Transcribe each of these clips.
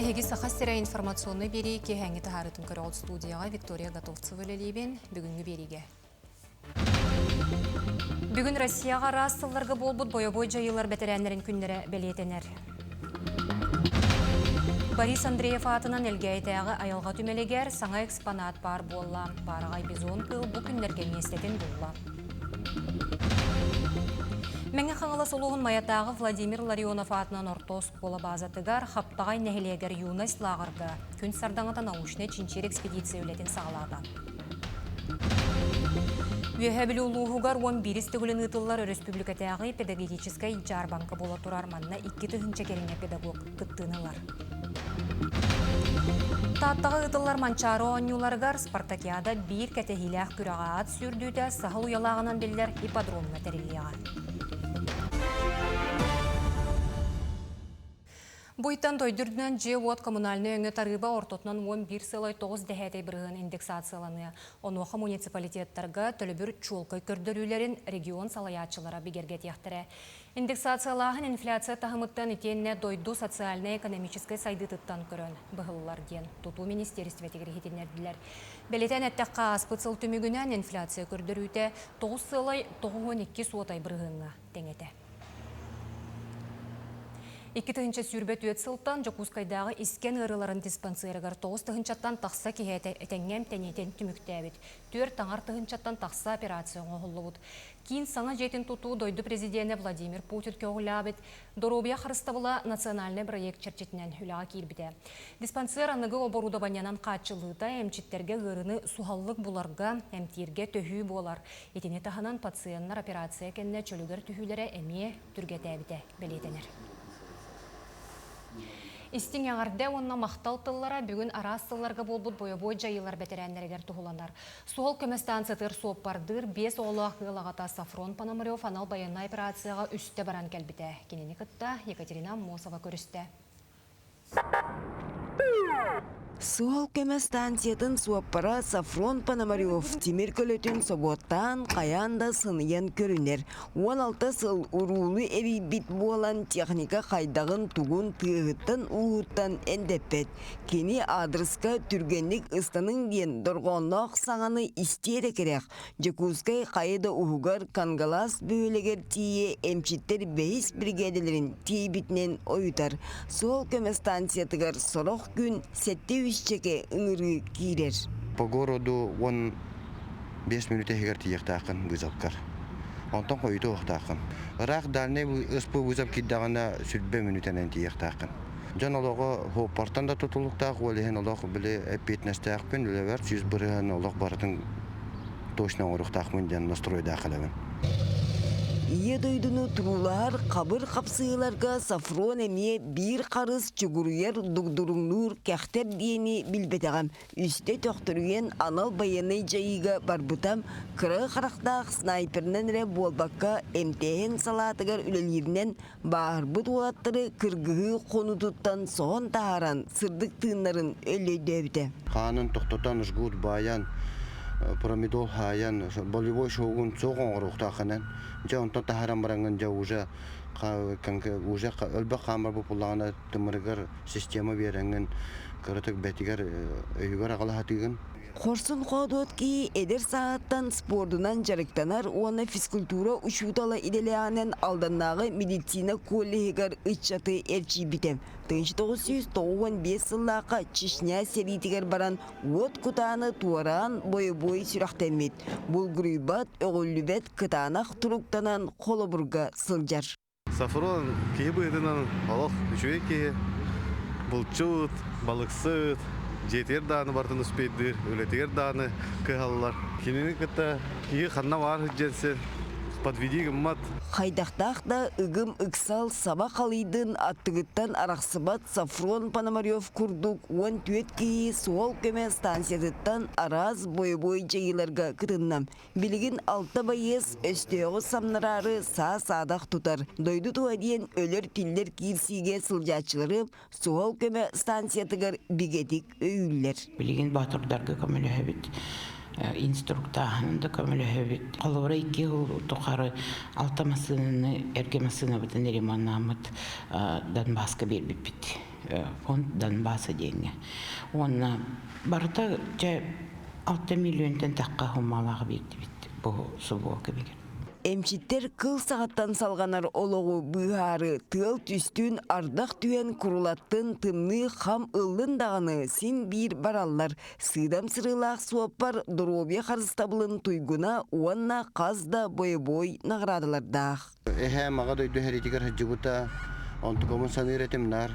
Эһиги Саха сирэ информационнай биэрии киэһээҥҥи таһаарыытын көрөҕүт студияҕа Виктория Готовцева үлэлиибин. Бүгүҥҥү биэриигэ. Бүгүн Россияҕа араас сылларга буолбут бойобуой дьайыылар бэтэрээннэрин күннэрэ бэлиэтэнэр. Борис Андреев аатынан Элгээйитээҕи айылҕа түмэлигэр саҥа экспонат баар буолла. Баараҕай бизон кыыл бу күннэргэ миэстэтин булла. Мэҥэ Хаҥалас улууһун Майатааҕы Владимир Ларионов аатынан орто оскуола баазатыгар Хаптаҕай нэһилиэгэр Юность лааҕырга күн сардаҥата научнай чинчийэр экспедиция үлэтин саҕалаата. Үөһээ Бүлүү улууһугар 11 төгүлүн ыытыллар өрөспүүбүлүкэтээҕи педагогическай дьаарбаҥка буола турар. Манна 2000 кэриҥэ педагог кыттыыны ылар. Тааттаҕа ыытыллар Манчаары оонньууларыгар спартакиада биир кэтэһиилээх күрэҕэ ат сүүрдүүтэ саһыл уйалааҕынан биллэр ипподромҥа тэриллиэҕэ. Бу ыйтан дойду үрдүнэн дьиэ-уот коммунальнай өҥө тарыыба ортотунан 11,9 дэһээтэй бырыһыан индексацияланыа. Онуоха муниципалитеттарга төлөбүр чуолкай көрдөрүүлэрин регион салайааччылара бигэргэтиэхтэрэ. Индексациялааһын инфляция таһымыттан итиэннэ дойду социальнай-экономическай сайдыытыттан көрөн быһыллар диэн тутуу министиэристибэтигэр иһитиннэрдилэр. Бэлиэтээн эттэххэ, ааспыт сыл түмүгүнэн инфляция көрдөрүүтэ 9,92 суотай бырыһыаҥҥа тэҥ этэ. 2024 сылтан Дьокуускайдааҕы искэн ыарыыларын диспансерыгар 9 тыһыынчаттан тахса киһи этэҥҥэ эмтэниитин түмүктээбит. Түөрт аҥар тыһыынчаттан тахса операция оҥоһуллубут. Киин саҥа дьиэтин тутуу дойду президенэ Владимир Путин көҕүлээбит Доруобуйа харыстабыла национальнай проект чэрчитинэн үлэҕэ киирбитэ. Диспансер аныгы оборудованиенан хааччыллыыта эмчиттэргэ ыарыыны суһаллык буларга, эмтииргэ төһүү буолар. Итини таһынан пациеннар операция кэннэ чөлүгэр түһүүлэрэ эмиэ түргэтээбитэ бэлиэтэнэр. Истиҥ эҕэрдэ уонна махтал тыллара бүгүн араас сылларга буолбут бойобуой дьайыылар бэтэрээннэригэр туһуланар. Суһал көмө станциятыгар суоппардыыр биэс оҕолоох ыал аҕата Сафрон Пономарев анал байыаннай операцияҕа үстэ баран кэлбитэ. Кинини кытта Екатерина Аммосова көрүстэ. Суһал көмө станциятын суоппара Сафрон Пономарев тимир көлөтүн собуоттаан хайаан да сыныйан көрүнэр. 16 сыл уруулу эрийбит буолан техника хайдаҕын тугун тыаһыттан-ууһуттан эндэппэт. Кини аадырыска түргэнник ыстаныҥ диэн дорҕоонноох саҥаны истиэ эрэ кэрэх, Дьокуускай хайа да уһугар Кангалаас бөһүөлэгэр тиийэ эмчиттэр бэһис биригээдэлэрин тиэйбитинэн ойутар. Суол көмө станциятыгар сорох күн сэттэ үсчэкэ ыҥырыы киирэр. По городу 15 мүнүүтэ иһигэр тиийиэхтээххин вызовкар. Онтон хойутуохтааххын. Ыраах дальнай СП вызов киирдэҕинэ сүрбэ мүнүүтэнэн тиийиэхтээххин. Дьон олоҕо һуоппартан да тутулуктаах, ол иһин олох били эппиэтинэстээхпин, үлэбэр 100% олох барытын точно оҥоруохтаахпын диэн настройдаах кэлэбин. Ийэ дойдуну туруулаһар хабыр хапсыһыыларга Сафрон эмиэ биир харыс чугуруйар дугдуруҥнуур кэхтэр диэни билбэтэҕим. Үстэ төхтөрүйэн анал байыаннай дьайыыга барбытам, кыра харахтаах снайперынан эрэ буолбакка эмтээһин салаатыгар үлэлииринэн бааһырбыт уолаттары кыргыһыы хонуутуттан соһон таһааран сырдык тыыннарын өллөйдөөбүтэ. Хаанын тохтотон, жгут баайан, промедол хаайан, болевой шоугун суох оҥоруохтааххынан, дьэ онтон таһааран бараҥҥын дьэ уже уже өлбөх хаамар бупуллаҕына тымырыгар система биэрэҥҥин кыратык бэтигэр өйүгэр аҕалаһатыыгын. Хорсун хоодуот киһи эдэр сааһыттан спордунан дьарыктанар уонна физкультура учуутала идэлээҕинэн Алданнааҕы медицина коллеһыгар ыччаты эрчийбитэ. 1995 сыллаахха Чечня сэриитигэр баран уот кутааны туораан бойобуой сүрэхтэммит. Булгуруйбат, өҕүллүбэт кытаанах туруктанан холобурга сылдьар. Сафрон киһи быһыытынан олох үчүгэй киһи. Булчут, балыксыт, дьиэтигэр даҕаны барытын успейдыыр, үлэтигэр даҕаны кыһаллар. Кинини кытта киһи ханна баар сылдьан син подведи гыммат. Хайдахтаах да ыгым ыксал саба халыйдын аттыгыттан арахсыбат Сафрон Пономарев курдук 14 киһи суол көмө станциятыттан араас бойобуой дьайыыларга кытынна. Билигин алта байыас өстөөҕү самнараары саа-саадах тутар, дойду туһа диэн өлөр-тиллэр киирсиигэ сылдьааччылары суһал көмө станциятыгар бигэтик өйүүллэр. Билигин боотурдарга көмөлөһөбүт, инструктааһынын да көмөлөһөбүт. Холобура, икки сыл тухары алта массыынаны эргэ массыынабытын ремоннааммыт Донбасска биэрбиппит. Фонд Донбасса диэҥҥэ. Уонна барыта чэ 6 миллионтан тахха хуммалаах биэрдибит бу субуо кэмигэр. Эмчиттэр кыл саҕаттан салҕанар олоҕу быыһаары тыал түстүн, ардах түһэн курулаттын, тымныы хам ыллын даҕаны син биир бараллар. Сыыдам сырыылаах суоппар доруобуйа харыстабылын туйгуна уонна хас да бойобуой наҕараадалардаах. Эһээм аҕа дойду сэриитигэр сылдьыбыта, онтукабын саныыр этим наар.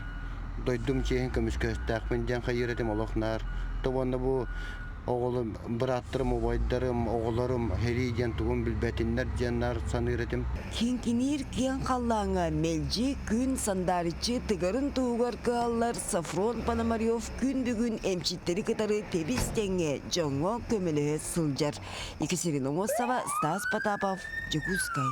Дойдум чиэһин көмүскэһиэхтээхпин диэн хайыыр этим олох наар. То уонна бу оҕолорум, бырааттарым, убайдарым, оҕолорум сэрии диэн тугун билбэтиннэр диэн наар саныыр этим. Киҥкиниир киэҥ халлааҥҥа мэлдьи күн сандаарыччы тыгарын туһугар кыһаллар Софрон Пономарев күн бүгүн эмчиттэри кытары тэбис-тэҥҥэ дьоҥҥо көмөлөһө сылдьар. Екатерина Мосова, Стас Потапов, Дьокуускай.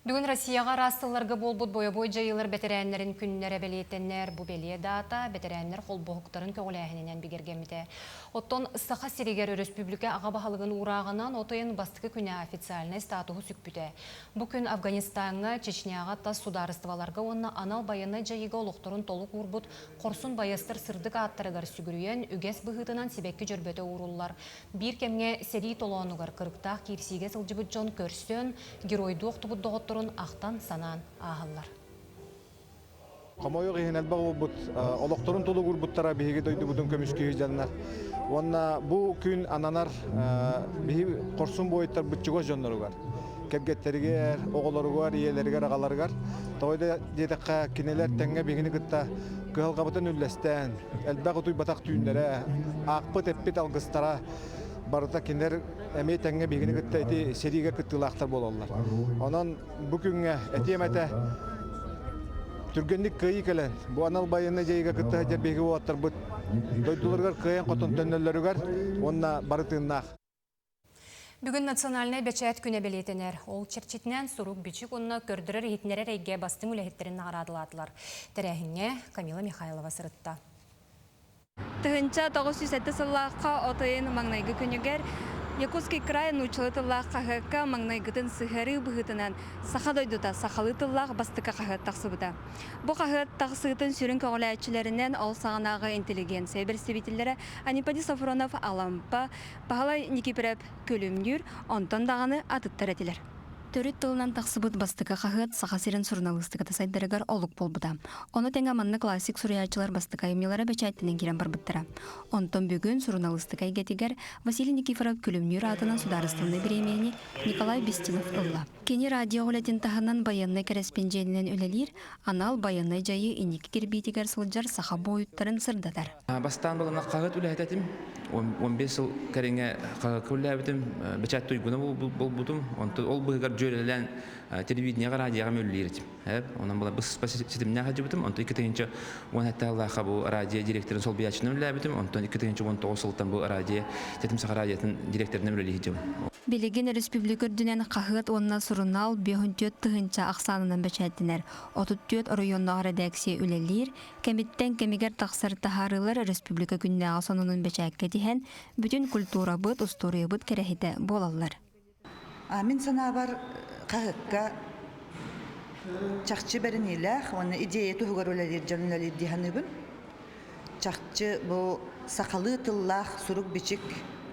Бүгүн Россияҕа араас сылларга буолбут бойобуой дьайыылар бэтэрээннэрин күннэрэ бэлиэтэнэр. Бу бэлиэ даата бэтэрээннэр холбоһуктарын көҕүлээһининэн бигэргэммитэ. Оттон Саха сиригэр өрөспүүбүлүкэ аҕа баһылыгын уурааҕынан от ыйын бастакы күнэ официальнай статуһу сүкпүтэ. Бу күн Афганистаҥҥа, Чечняҕа тас судаарыстыбаларга уонна анал байыаннай дьайыыга олохторун толук уурбут Хорсун байыастар сырдык ааттарыгар сүгүрүйэн, үгэс быһыытынан сибэкки дьөрбөтө ууруллар. Биир кэмҥэ сэрии толоонугар кырыктаах киирсиигэ сылдьыбыт дьон көрсөн, геройдуу охтубут доҕотторун ахтан-санаан ааһаллар. Хомойуох иһин элбэх уолбут олохторун толугурбуттара биһиги дойдубутун көмүскүү дьаннар. Уонна бу күн ананар биһи хорсун буойуттарбыт чугас дьонноругар, кэргэттэригэр, оҕолоругар, ийэлэригэр, аҕаларыгар. Тоҕо диэтэххэ, кинилэр тэҥҥэ биһигини кытта кыһалҕабытын үллэстэн, элбэх утуйбатах түүннэрэ, аахпыт эппит алгыстара барыта кинилэр эмиэ тэҥҥэ биһигини кытта ити сэриигэ кыттыылаахтар буолаллар. Онон бу күҥҥэ этиэм этэ, түргэнник кыайыы кэлэн, бу анал байыаннай дьайыыга кытта сылдьар биһиги уолаттарбыт дойдуларыгар кыайан-хотон төннөллөрүгэр уонна бары тыыннаах. Бүгүн национальнай бэчээт күнэ бэлиэтэнэр. Ол чэрчитинэн сурук-бичик уонна көрдөрөр-иһитиннэрэр эйгэ бастыҥ үлэһиттэрин наҕараадалаатылар. Тэрээһиҥҥэ Камила Михайлова сырытта. 1907 сыллаахха от ыйын маҥнайгы күнүгэр Якутский край нууччалыы тыллаах хаһыакка маҥнайгытын сыһыарыы быһыытынан Саха дойдута сахалыы тыллаах бастакы хаһыат тахсыбыта. Бу хаһыат тахсыытын сүрүн көҕүлээччилэринэн ол саҕанааҕы интеллигенция бэрэстэбиитэллэрэ Анипади Софронов Алампа, Баһылай Никифоров Күлүмнүүр, онтон даҕаны атыттар этилэр. Төрүт тылынан тахсыбыт бастакы хаһыат Саха сирин суруналыыстыката сайдарыгар олук буолбута. Ону тэҥэ манна классик суруйааччылар бастакы айымньылара бэчээттэнэн киирэн барбыттара. Онтон бүгүн суруналыыстыка эйгэтигэр Василий Никифоров Күлүмнүүр аатынан судаарыстыбаннай бириэмийэни Николай Бестинов ылла. Кини радио үлэтин таһынан байыаннай кэрэспэндьиэнинэн үлэлиир, анал байыаннай дьайыы инники кирбиитигэр сылдьар саха буойуттарын сырдатар. Бастаан балана хаһыат үлэһитэ этим. 15 сыл кэриҥэ хаһыакка үлэлээбитим, бэчээт туйгуна буолбутум. Онтон ол быыһыгар дьүөрэлээн телевидениеҕэ, радиоҕа үлэлиир этим. Онон была быспа ситимнээх сылдьыбытым. Онтон 2017 сыллаахха бу радио директорын солбуйааччынан үлэлээбитим. Онтон 2019 сылтан бу радио Тэтим Саха радиотын директорынан үлэлии сылдьабын. Билигин өрөспүүбүлүкэ үрдүнэн хаһыат уонна сурунаал 54 тыһыынча ахсаанынан бэчээттэнэр. 34 оройуоннаах эрэдээксийэ үлэлиир, Кэмиттэн кэмигэр тахсар таһаарыылар өрөспүүбүлүкэ күннээҕи сонунун бэчээккэ тиһэн, бүтүн культурабыт, устуоруйабыт кэрэһитэ буолаллар. Мин санаабар, хаһыакка чахчы бэриниилээх уонна идея туһугар үлэлиир дьон үлэлиир дии саныыбын. Чахчы бу сахалыы тыллаах сурук-бичик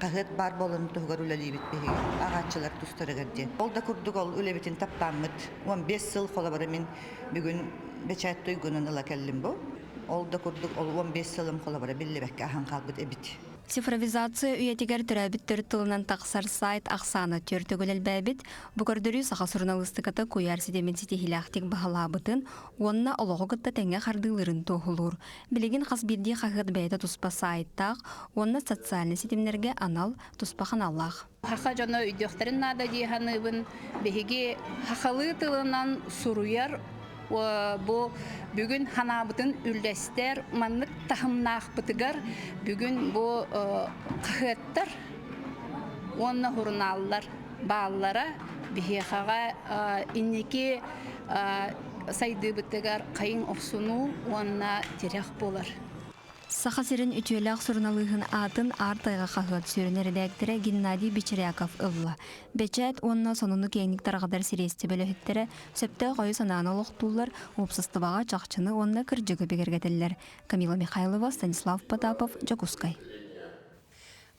хаһыат баар буоларын туһугар үлэлиибит биһиги ааҕааччылар тустарыгар диэн. Ол да курдук ол үлэбитин таптааммыт 15 сыл холобура мин Бүгүн бэчээт туйгунун ыла кэллим бу. Ол да курдук ол 15 сылым холобура биллибэккэ аһан хаалбыт эбит. Цифровизация үйэтигэр төрөөбүт төрүт тылынан тахсар сайт ахсаана түөрт төгүл элбээбит. Бу көрдөрүү саха суруналыыстыката куйаар ситимин ситиһиилээхтик баһылаабытын уонна олоҕу кытта тэҥҥэ хардыылыырын туоһулуур. Билигин хас биирдии хаһыат бэйэтэ туспа саайтаах уонна социальнай ситимнэргэ анал туспа ханааллаах. Саха дьоно өйдүөхтэрин наада дии саныыбын. Биһиги сахалыы тылынан суруйар бу бүгүн ханаабытын үллэстэр маннык таһымнаахпытыгар бүгүн бу хаһыаттар уонна сурунааллар бааллара биһиэхэҕэ инники сайдыыбытыгар хайыҥ охсунуу уонна тирэх буолар. Саха сирин үтүөлээх суруналыыһын аатын Аар тайҕа хаһыат сүрүн эрэдээктэрэ Геннадий Бечеряков ылла. Бэчээт уонна сонуну киэҥник тарҕатар сириэстибэ үлэһиттэрэ сөптөөх өйү-санааны олохтууллар, уопсастыбаҕа чахчыны уонна кырдьыгы бигэргэтэллэр. Камила Михайлова, Станислав Потапов, Дьокуускай.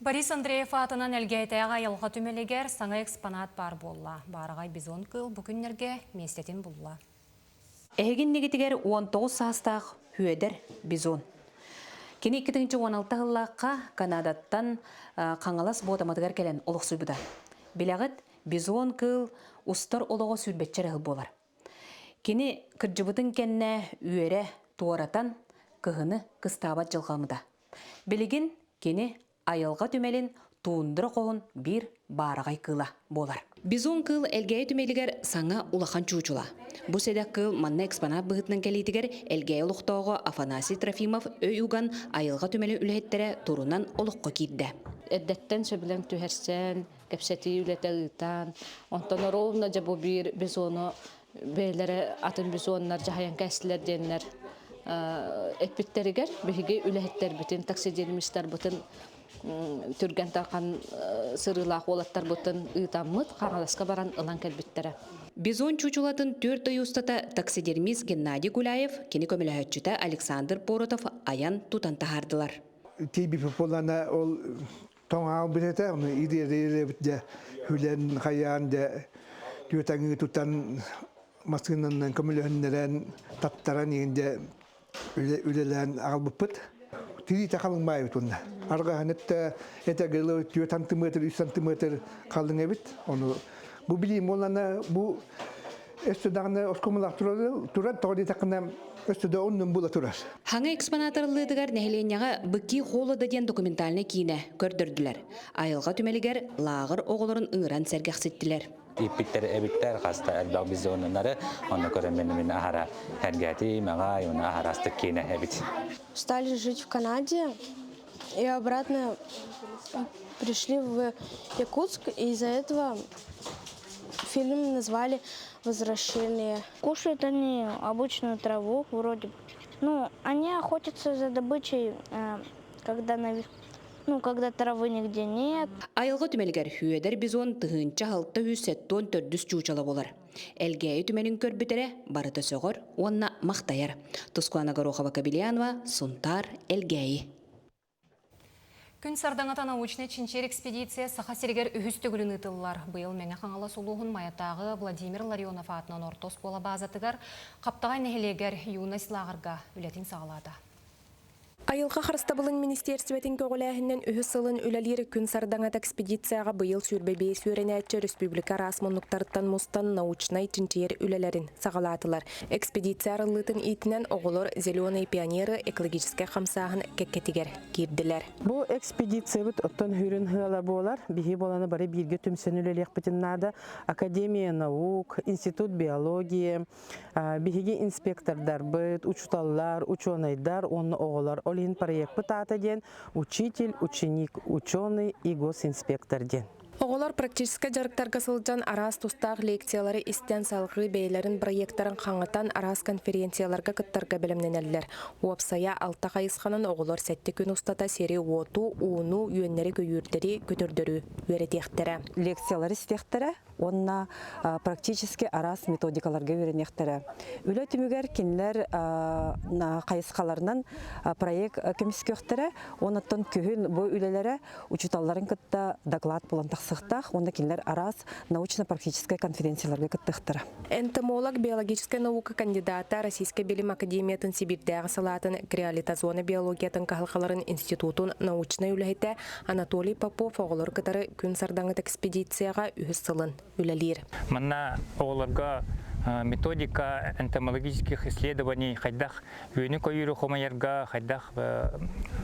Борис Андреев аатынан Элгээйитээҕи айылҕа түмэлигэр саҥа экспонат баар буолла. Баараҕай бизон кыыл бу күннэргэ миэстэтин булла. Эһигиннигитигэр 19 саастаах Хүөдэр Бизон. Кини 2016 сыллаахха Канадаттан Хаҥалас Буотаматыгар кэлэн олохсуйбута. Билэҕит, бизон кыыл устар олоҕо сүүрбэччэ эрэ сыл буолар. Кини кырдьыбытын кэннэ үөрэ туоратан кыһыны кыстаабат дьылҕаммыта. Билигин кини айылҕа түмэлин туундра хоһун биир баараҕай кыыла буолар. Бизон кыыл Элгээйи түмэлигэр саҥа улахан чуучула. Бу сэдэх кыыл манна экспонат быһыытынан кэлиитигэр Элгээйи олохтооҕо Афанасий Трофимов өй уган айылҕа түмэлин үлэһиттэрэ турунан олоххо киирдэ. Эрдэттэн сөбүлэҥ түһэрсэн, кэпсэтии үлэтэ ыытан, онтон ровно дьэ бу биир бизону бэйэлэрэ атын бизоннар дьаһайан кээстилэр диэннэр эппиттэригэр биһиги үлэһиттэрбитин, таксидермистарбытын түргэн тархан сырыылаах уолаттарбытын ыытаммыт Хаҥаласка баран ылан кэлбиттэрэ. Бизон чуучулатын түөрт ый устата таксидермист Геннадий Гуляев, кини көмөлөһөөччүтэ Александр Поротов айан тутан таһаардылар. Тиийбит буоллаҕына ол тоҥаал бүтэтэ, ону ириэрэ дьэ хүлэн хайаан дьэ түөтэҥи тутан массыынанан көмөлөһүннэрэн таттаран иһин дьэ үлэлээн аҕалбыппыт. Тириитэ халыҥ баайбыт уонна. Арҕаһын этэ этэ түөрт сантиметр, үс сантиметр халыҥ эбит. Ону бу билиим буоллана бу өссө даҕаны оскуомалаах турар, тоҕо диэтэххинэ өссө да оннун була турар. Хаҥа экспонат арыллыытыгар нэһилиэнньэҕэ «Быки холода» диэн документальнай киинэ көрдөрдүлэр. Айылҕа түмэлигэр лааҕыр оҕолорун ыҥыран сэргэхситтилэр. Ииппиттэр эбиттэр хаста элбэх бизоннары онно көрөн мин аһара сэргээтим, аҕай, уна аһарастык киинэ эбит. Стали жить в Канаде и обратно пришли в Якутск, и из-за этого фильм назвали «Возвращение». Кушают они обычную траву вроде. Ну, они охотятся за добычей, когда, ну, когда травы нигде нет. Айылҕа түмэлигэр Хүөдэр бизон тыһыынча алта үс сэттион төрдүс чуучала буолар. Элгээйи түмэлин көрбүтэрэ барыта сөҕөр уонна махтайар. Тускуана Горохова-Кобельянова, Сунтаар, Элгээйи. Күн сардаҥата научнай чинчийэр экспедиция Саха сиригэр үһүс төгүлүн ыытыллар. Быйыл Мэҥэ Хаҥалас улууһун Майатааҕы Владимир Ларионов аатынан орто оскуола баазатыгар Хаптаҕай нэһилиэгэр Юность лааҕырга үлэтин саҕалаата. Айылҕа харыстабылын министиэристибэтин көҕүлээһининэн үһүс сылын үлэлиир Күн сардаҥата экспедицияҕа быйыл 25 үөрэнээччи өрөспүүбүлүкэ араас муннуктарыттан мустан научнай чинчийэр үлэлэрин саҕалаатылар. Экспедиция арыллыытын иитинэн оҕолор «Зеленые пионеры» экологическай хамсааһын кэккэтигэр киирдилэр. Бу экспедициябыт оттон хүрүн ыала буолар. Биһи буоланы бары бииргэ түмсэн үлэлиэхпитин наада. Академия наук, Институт биологии, биһиги инспектордарбыт, учуталлар, учуонайдар уонна оҕолор. Ол иһин проекпыт аата диэн «Учитель, ученик, ученый и госинспектор» диэн. Оҕолор практическай дьарыктарга сылдьан араас тустаах лекциялары истэн салҕыы бэйэлэрин проектарын хаҥатан араас конференцияларга кыттарга бэлэмнэнэллэр. Уопсайа алта хайысханан оҕолор сэттэ күн устата сири-уоту, ууну, үөннэри-көйүүрдэри, көтөрдөрү үөрэтиэхтэрэ. Лекциялары истиэхтэрэ уонна практически араас методикаларга үөрэниэхтэрэ. Үлэ түмүгэр кинилэр хайысхаларынан проект көмүскүөхтэрэ уонна күһүн бу үлэлэрэ учууталларын кытта доклад буолан тахсыахтаах уонна кинилэр араас научно-практическай конференцияларга кыттыахтара. Энтомолог, биологическай наука кандидата, Российскай билим академиятын Сибирдээҕи салаатын криолитозона биологиятын кыһалҕаларын институтун научнай үлэһитэ Анатолий Попов оҕолору кытары күн сардаҥыт экспедицияҕа үһүс сылын үлэлиир. Манна оҕолорго методика энтомологических исследований хайдах үөнү-көйүүрү хомуйарга, хайдах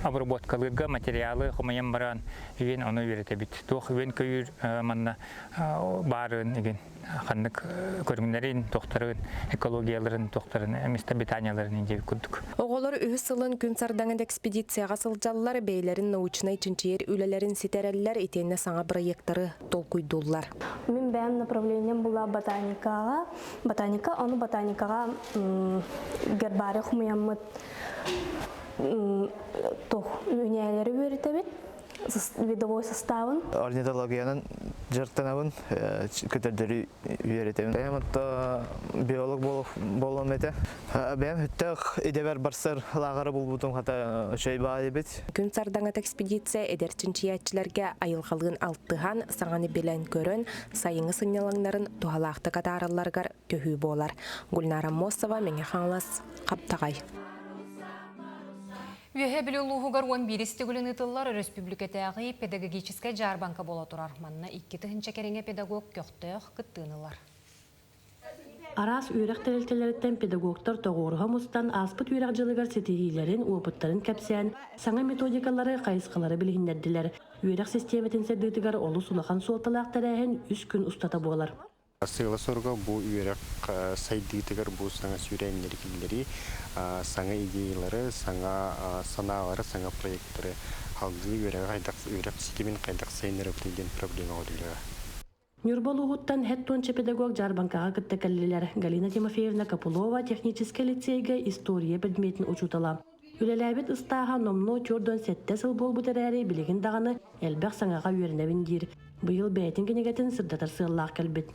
обработкалыырга материалы хомуйан баран үөн ону үөрэтэбит. Туох үөн-көйүүр манна баарын игин ханнык көрүҥнэрин, тохтарын, экологияларын, тохтарын, местообитанияларын диэбит курдук. Оҕолор үһүс сылын күн сардаҥын экспедицияҕа сылдьаллар, бэйэлэрин научнай чинчийэр үлэлэрин ситэрэллэр, итиэннэ саҥа бырайыактары толкуйдууллар. Мин бэйэм направлением була ботаникаҕа, ботаника, ону ботаникаҕа гербарий хомуйаммыт. Туох үүнээлэри үөрэтэбит, видовой составын. Орнитологиянан дьарыктанабын, көтөрдөрү үөрэтэбин. Бэйэм отто биолог буолуом этэ. Бэйэм хүттэх идэбэр барсар лааҕыры булбутум хата үчүгэй баҕайы эбит. Күн сардаҥата экспедиция эдэр чинчийээччилэргэ айылҕалыын алтыһан, саҥаны билэн-көрөн, сайыҥҥы сынньалаҥнарын туһалаахтык атааралларыгар төһүү буолар. Гульнара Мосова, Мэҥэ Хаҥалас, Хаптаҕай. Үөһээ Бүлүү улууһугар 11 төгүлүн ыытыллар өрөспүүбүлүкэтээҕи педагогическай дьаарбаҥка буола турар. Манна 2000 кэриҥэ педагог көхтөөх кыттыыны ылар. Араас үөрэх тэрилтэлэриттэн педагогтар тоҕуоруһа мустан ааспыт үөрэх дьылыгар ситиһиилэрин, уопуттарын кэпсээн, саҥа методикалары, хайысхалары билиһиннэрдилэр. Үөрэх систиэмэтин сайдыытыгар олус улахан суолталаах тэрээһин үс күн устата буолар. Сыала-соруга бу үөрэх сайдыытыгар бу саҥа сүүрээннэри киллэрии, саҥа идеялары, саҥа санаалары, саҥа проекттары салгыы үөрэҕи хайдах үөрэх ситимин хайдах сайыннарабытый диэн проблемаҕа үлэлэҕэ. Ньурба улууһуттан һэт туонча педагог дьаарбаҥкаҕа кытта кэллилэр. Галина Тимофеевна Копылова техническэй лицейгэ история предметин учуутала. Үлэлээбит ыстааһа номнуо 47 сыл буолбут эрээри, билигин даҕаны элбэх саҥаҕа үөрэнэбин диир. Быйыл бэйэтин кинигэтин сырдатар сыаллаах кэлбит.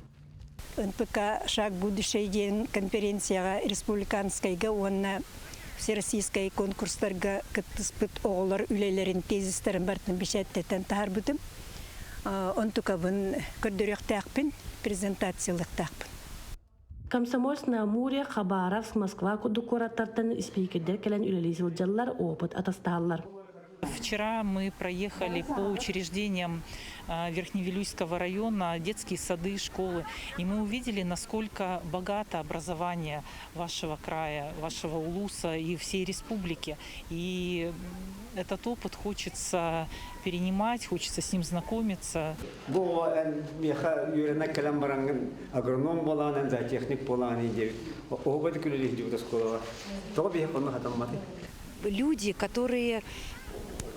НПК «Шаг будущее» диэн конференцияҕа республиканскайга уонна всероссийскай конкурстарга кыттыспыт оҕолор үлэлэрин тезистэрин барытын бэчээттэтэн таһаарбытым. Онтукабын көрдөрүөхтээхпин, презентациялыахтаахпын. Комсомольск на Амуре, Хабаровск, Москва курдук куораттартан испиикэрдэр кэлэн үлэлии сылдьаллар, опыт атастаһаллар. Вчера мы проехали по учреждениям Верхневилюйского района, детские сады, школы, и мы увидели, насколько богато образование вашего края, вашего улуса и всей республики. И этот опыт хочется перенимать, хочется с ним знакомиться. Бу эн миэхэ үөрэнэ кэлэн бараҥҥын агроном буолаан, зоотехник буолаан диэбит. Оҕо күлүлү диэбит оскуолаҕа. Тоҕо биһиэхэ онно хатамматый? Люди, которые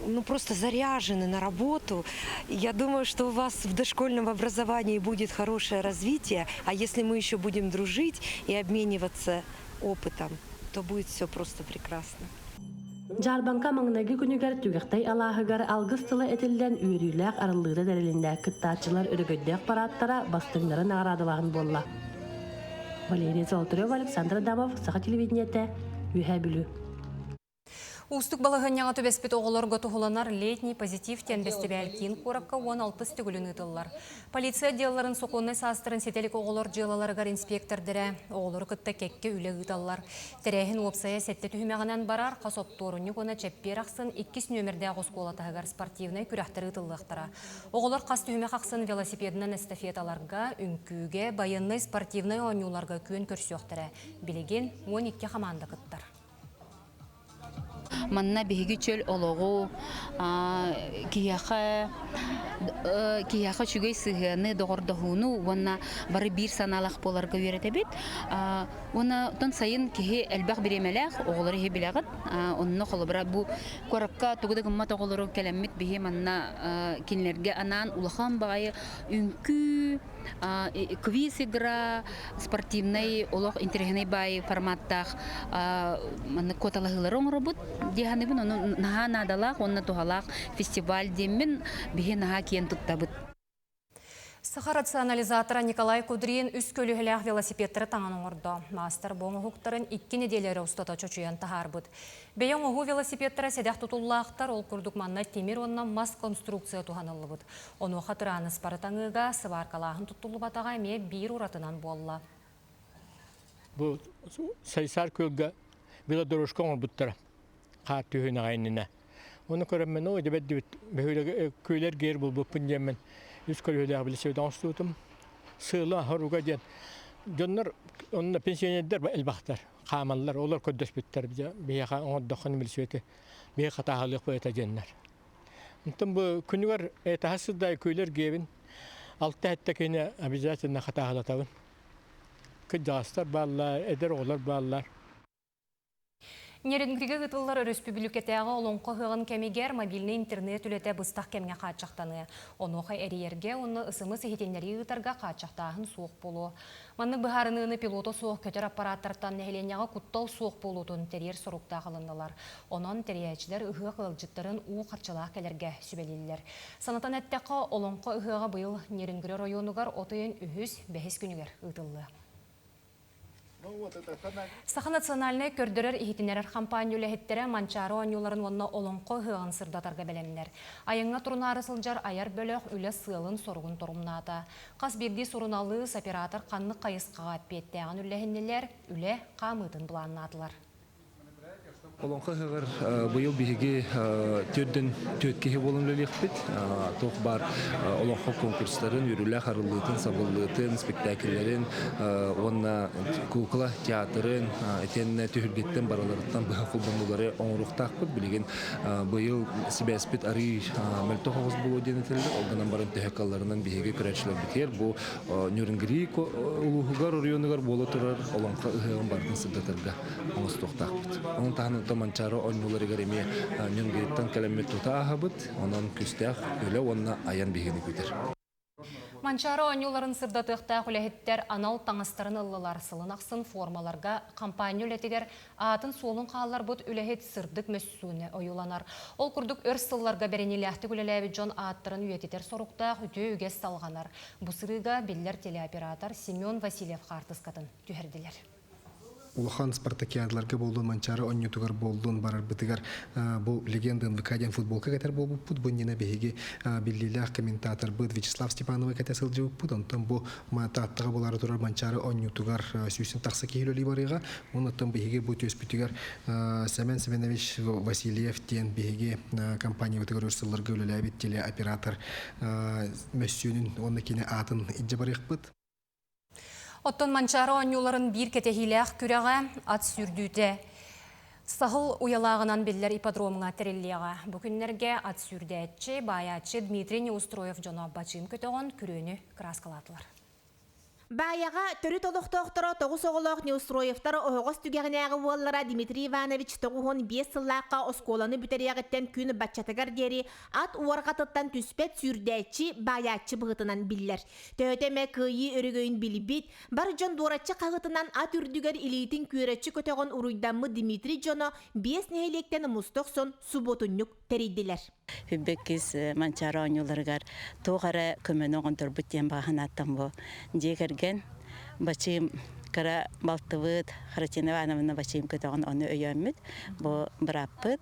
ну, просто заряжены на работу. Я думаю, что у вас в дошкольном образовании будет хорошее развитие, а если мы еще будем дружить и обмениваться опытом, то будет все просто прекрасно. Дьаарбаҥка маҥнайгы күнүгэр Түгэхтэй алааһыгар алгыс тыла этиллэн үөрүүлээх арыллыыта тэрилиннэ. Кыттааччылар өрөгөйдөөх парааттара бастыҥнары наҕараадалааһын буолла. Валерия Золотарева, Александр Адамов, Саха телевидениетэ, Үөһээ Бүлүү. Уустук балаһыанньаҕа түбэспит оҕолорго туһуланар «Летний позитив» диэн бэстибээл киин куоракка 16 төгүлүн ыытыллар. Полиция отделларын сокуоннай саастарын ситэ илик оҕолор дьыалаларыгар инспиэктэрдэрэ оҕолору кытта кэккэ үлэ ыыталлар. Тэрээһин уопсайа сэттэ түһүмэҕинэн барар, хас оптуорунньук уонна чэппиэр ахсын иккис нүөмэрдээх оскуола таһыгар спортивнай күрэхтэр ыытыллыахтара. Оҕолор хас түһүмэх ахсын велосипедынан эстафеталарга, үҥкүүгэ, байыаннай спортивнай оонньууларга күөн көрсүөхтэрэ. Билигин 12 хамаанда кыттар. Манна биһиги чөл олоҕу, киһиэхэ киһиэхэ үчүгэй сыһыаны, доҕордоһууну уонна бары биир санаалаах буоларга үөрэтэбит. Уонна оттон сайын киһи элбэх бириэмэлээх, оҕолору иһи билэҕит. Онно холобура бу куоракка тугу да гыммат оҕолору кэлэммит биһи манна кинилэргэ анаан улахан баҕайы үҥкүү, квиз игра, спортивнай олох интэриэһинэй баай форматтаах маннык куоталаһыылары оҥоробут дии саныыбын. Ону наһаа наадалаах уонна туһалаах фестиваль диэммин биһи наһаа киэн туттабыт. Саха рационализатора Николай Кудрин үс көлүөһэлээх велосипедтары таҥан оҥордо. Маастар бу оҥоһуктарын икки нэдиэлэ эрэ устата чочуйан таһаарбыт. Бэйэ оҥоһуу велосипедтара сэдэх тутуллаахтар, ол курдук манна тимир уонна мас конструкция туһаныллыбыт. Онуоха тырааныспары таҥыыга сыбааркалааһын туттуллубатаҕа эмиэ биир уратынан буолла. Бу Сайсаар күөлгэ велодорожка оҥорбуттара хаар түһүн аҕай иннинэ. Ону көрөммүн, ой дебет бөһүөлэги күөлэр гэр булбуппун диэммин үс көлүөһэлээх билисэбит оҥостубутум. Сыала хоруга диэн дьоннор онно пенсионердэр элбэхтэр хаамаллар, олор көрдөспүттэр биһиэхэ оҥордоххуна билсибэти биһи хатааһылыах этэ диэннэр. Онтон бу күнүгэр этаһа сырдай күөлэр гиэбин алта сэттэ киһини обязательно хатааһылатабын. Кырдьаҕастар бааллар, эдэр оҕолор бааллар. Нерюнгригэ ыытыллар өрөспүүбүлүкэтээҕи Олоҥхо ыһыаҕын кэмигэр мобильнай интернет үлэтэ быстах кэмҥэ хааччахтаныа. Онуоха эрийэргэ уонна ысымыс иһитиннэрии ыытарга хааччахтааһын суох буолуо. Маннык быһаарыныыны пилота суох көтөр аппарааттартан нэһилиэнньэҕэ куттал суох буолуутун тэрийэр соруктаах ылыннылар. Онон тэрийээччилэр ыһыах ыалдьыттарын уу харчылаах кэлэргэ сүбэлииллэр. Санатан эттэххэ, Олоҥхо ыһыаҕа быйыл Нерюнгри оройуонугар от ыйын үһүс, бэһис күнүгэр ыытыллыа. Саха национальнай көрдөрөр-иһитиннэрэр хампаанньа үлэһиттэрэ Манчаары оонньууларын уонна Олоҥхо ыһыаҕын сырдатарга бэлэмнэр. Айаҥҥа турунаары сылдьар айар бөлөх үлэ сыалын-соругун торумнаата. Хас биирдии суруналыыс, оператор ханнык хайысхаҕа эппиэттээҕин үллэһиннилэр, үлэ хаамыытын былааннаатылар. Олоҥхо ыһыаҕар быйыл биһиги төрдөн түөрт киһи буолан үлэлиэхпит. Туох баар олоҥхо конкурстарын, үөрүүлээх арыллыытын, сабыллыытын, спектакльлэрин уонна куукула театрын итиэннэ түһүлгэттэн барыларыттан быһа холбонуулары оҥоруохтаахпыт. Билигин быйыл сибээспит арыый мөлтөх оҕус буолуо диэн этэллэр. Ол гынан баран төһө кыалларынан биһиги көрөөччүлэрбитигэр бу Нюрнгри улууһугар, оройуонугар буола турар Олоҥхо ыһыаҕын барытын сырдатарга оҥостуохтаахпыт. Онон таһынан оттон Манчаары оонньууларыгар эмиэ Нюрнгриттан кэлэммит тута ааһабыт. Онон күүстээх үлэ уонна айан биһигини күүтэр. Манчаары оонньууларын сырдатыахтаах үлэһиттэр анал таҥастарын ыллылар. Сылын ахсын формаларга хампаанньа үлэтигэр аатын-суолун хаалларбыт үлэһит сырдык мөссүөнэ ойууланар. Ол курдук өр сылларга бэриниилээхтик үлэлээбит дьон ааттарын үйэтитэр соруктаах үтүө үгэс салҕанар. Бу сырыыга биллэр телеоператор Семен Васильев хаартыскатын түһэрдилэр. Улахан спартакиадаларга буоллун, Манчаары оонньуутугар буоллун барарбытыгар бу легенда НВК диэн футболка кэтэр буолбуппут. Бу иннинэ биһиги биллиилээх комментаторбыт Вячеслав Степановы кэтэ сылдьыбыппыт. Онтон бу Тааттаҕа буолаары турар Манчаары оонньуутугар сүүстэн тахса киһи үлэлии барыаҕа. Онон биһиги бу түөспүтүгэр Семен Семенович Васильев диэн биһиги компаниябытыгар өр сылларга үлэлээбит телеоператор мөссүөнүн уонна кини аатын илдьэ барыахпыт. Оттон Манчаары оонньууларын биир кэтэһиилээх күрэҕэ ат сүүрдүүтэ Саһыл уйалааҕынан биллэр ипподромҥа тэриллиэҕэ. Бу күннэргэ ат сүүрдээччи, баайааччы Дмитрий Неустроев дьоно бачыым көтөҕөн күрүөнү кырааскалаатылар. Баайаҕа төрүт олохтоохторо тоҕус оҕолоох Неустроевтар оһоҕос түгэҕинээҕи уоллара Дмитрий Иванович 95 сыллаахха оскуоланы бүтэриэҕиттэн күн баччатыгар диэри ат уорҕатыттан түспэт сүүрдээччи, баайааччы быһыытынан биллэр. Төһөтө эмэ кыайыы өрөгөйүн билбит, бар дьон дуораччы хаһыытынан ат үрдүгэр илиитин күөрэччи көтөҕөн уруйдаммыт Дмитрий дьоно биэс нэһилиэктэн муста охсон субуотунньук тэрийдилэр. Хүббэккис Манчаары оонньууларыгар туох эрэ көмөнү оҥордорбут диэн баҕа санааттан бу дьиэ кэргэн бачыым кыра балтыбыт Харатина Ивановна бачыым көтөҕөн ону өйөөммүт бу бырааппыт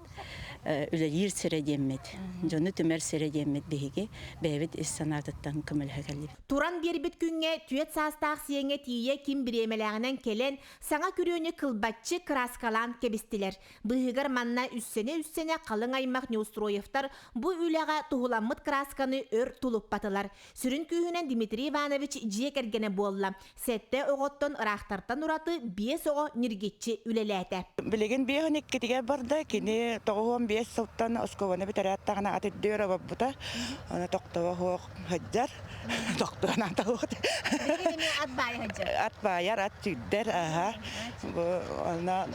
үлэлиир сирэ диэммит, дьону түмэр сирэ диэммит биһиги бэйэбит ис санаатыттан көмөлөһө кэллибит. Туран биэрбит күҥҥэ түөрт саастаах сиэҥҥэ тиийэ ким бириэмэлээҕинэн кэлэн, саҥа күрүөнү кылбаччы кырааскалаан кэбистилэр. Быыһыгар манна үссэнэ-үссэнэ халыҥ аймах Неустроевтар бу үлэҕэ туһуламмыт кыраасканы өр тулуппатылар. Сүрүн күүһүнэн Дмитрий Иванович дьиэ кэргэнэ буолла. Сэттэ оҕоттон ыраахтартан ураты биэс оҕо ньиргиччи үлэлээтэ. Билигин биэһин иккитигэр барда. Кини 95 сылтан оскуоланы бүтэрээт даҕаны ат үрдүгэр оборбута. Аны тохтобо суох сылдьар. Тохтуон аата суох. Ат баайа сылдьар. Ат баайар, ат сүүрдэр. Аха. Бу онно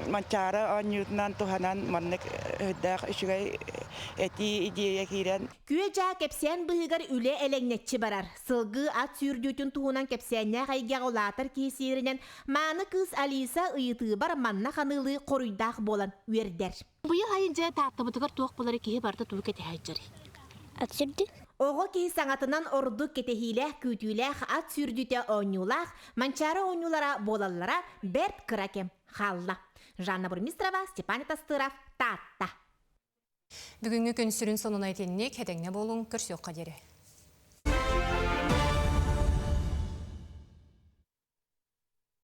Манчаары оонньуутунан туһанан маннык өйдөөх үчүгэй этии идея киирэн Күө-дьаа кэпсээн быыһыгар үлэ элэҥнэччи барар. Сылгы ат сүүрдүүтүн туһунан кэпсээннээх эйгэҕэ улаатар киһи сиэринэн мааны кыыс Алиса ыйытыыбар манна ханыылыы хоруйдаах буолан үөрдэр. Быйыл айын дьэ Тааттабытыгар туох буолары киһи барыта тугу кэтэһээччэрий? Ат сүүрдүү. Оҕо киһи саҥатынан ордук кэтэһиилээх, күүтүүлээх ат сүүрдүүтэ оонньуулаах Манчаары оонньуулара буолаллара бэрт кыра кэм хаалла. Жанна Бурмистрова, Степан Тастыров, Таатта. Бүгүҥҥү күн сүрүн сонуна итинник, этэҥҥэ буолуҥ, көрсүөххэ диэри.